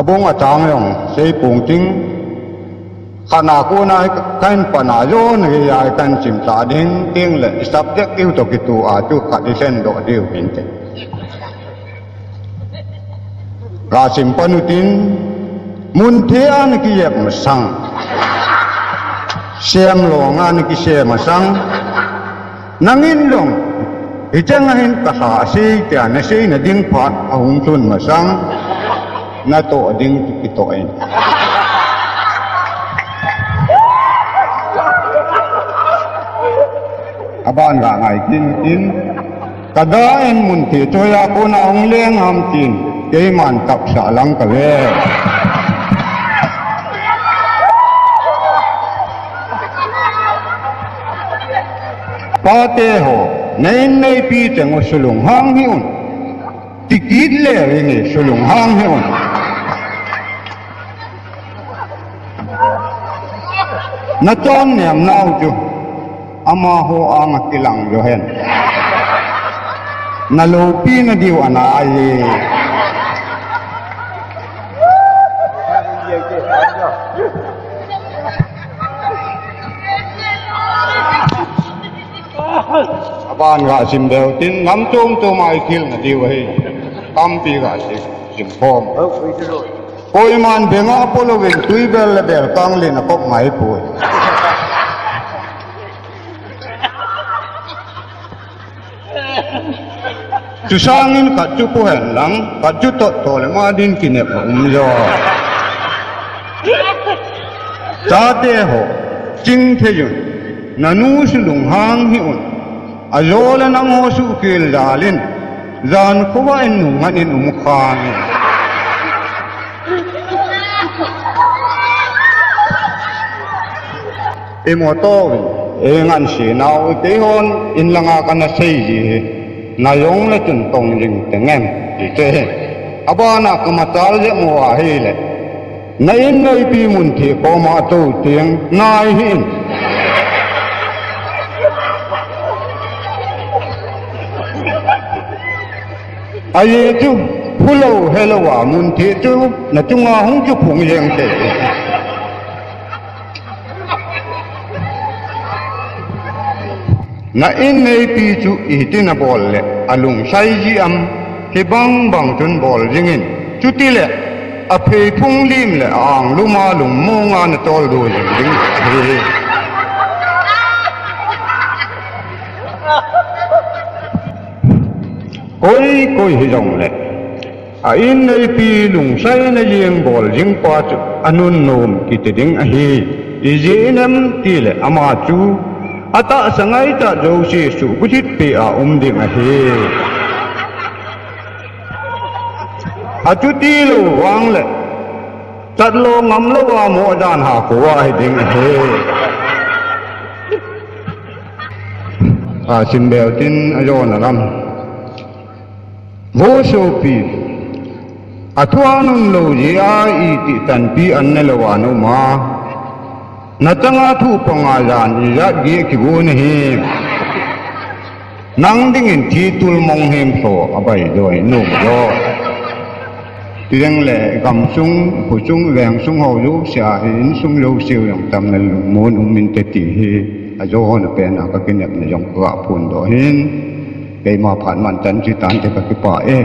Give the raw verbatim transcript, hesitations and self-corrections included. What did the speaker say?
Abung achang jong sei pung ting. Khat na kona hi kahin pan a jon hi a kahin chim ta ding ting le, i subject diu toh kitoh a chu khat i lhen doh diu hin te. Ga chim pan u tin, mun thei a na kijep masang. Sem long a na kisem masang. Nangin jong, hicheng a hin ka ha sei tia na seina ding phat ahung lhun masang. Na toh ding chu kitoh in. Aban ga ngai kin kin. Ka da in mun thei choi a kona hung leng ham tin, keiman tapsah lang ka ve. Pate ho, na in na ipi cheng u sulunghang hih un. Ti kit le ring e, sulunghang hih un. Na chon nem nau chu amaho anga kilang jo hen. Na loupina diu ana ahi. Aban ga sim deu tin, lam chom chom a i thil na diu ahi. Tampi ga sim, sim khom. Koiman benga polo vin tui bel le bel kang le na kop ngai poi. Chu sangin khat chu pu hen lang, khat chu tot to le ma din kinep a um jo. Chate ho, ching thei un, na nu sulunghang hih un, ajo le nang ho suhkhel jal in, jan khovah in nunghan in um khang in. I motor in, i ngan si nau, i kei hon, in langa kana sei ji hi. Na jong le chun tong jing teng em, ti che. Abana ka machal je mo ahi le. Na in na ipi mun thei koma to tiang, nai hin. Ahi chu, hello, hello a mun thei chu, na chunga hung chu phung jeng te. Na in na ipi chu iti na bol le, alungsai ji am, kibang bang chun bol jing in, chuti le, aphei phung lim le, a ang lum a lungmong a na tol do jing ding hi. Koi, koi hi jong le. A in na ipi lungsai na jeng bol jing pa chu anun nom kiti ding ahi. Ijeh inem ti le ama chu atahsa ngaitah jouse suhbulhit pi a um ding ahi. Achuti lou vang le chat lo ngam lou a mo jan ha kho a hi ding ahi. A sim bel tin ajo na lam. Vo sopi, athua nun lou jeh a iti tanpi an ne lou a na um a. Na changa thu panga jan ijat gei kigo na hi. Nang dingin thi tul mong hem so abai doi nu jo. Ti ding le gamsung, khosung, vengsung ho jouse a hi insung jouse u jong tam na lungmon um in te ti hi ajo na pen a ka kinep na jong ka phon do hin. Keima phat man chan chi tan te ka kipah e.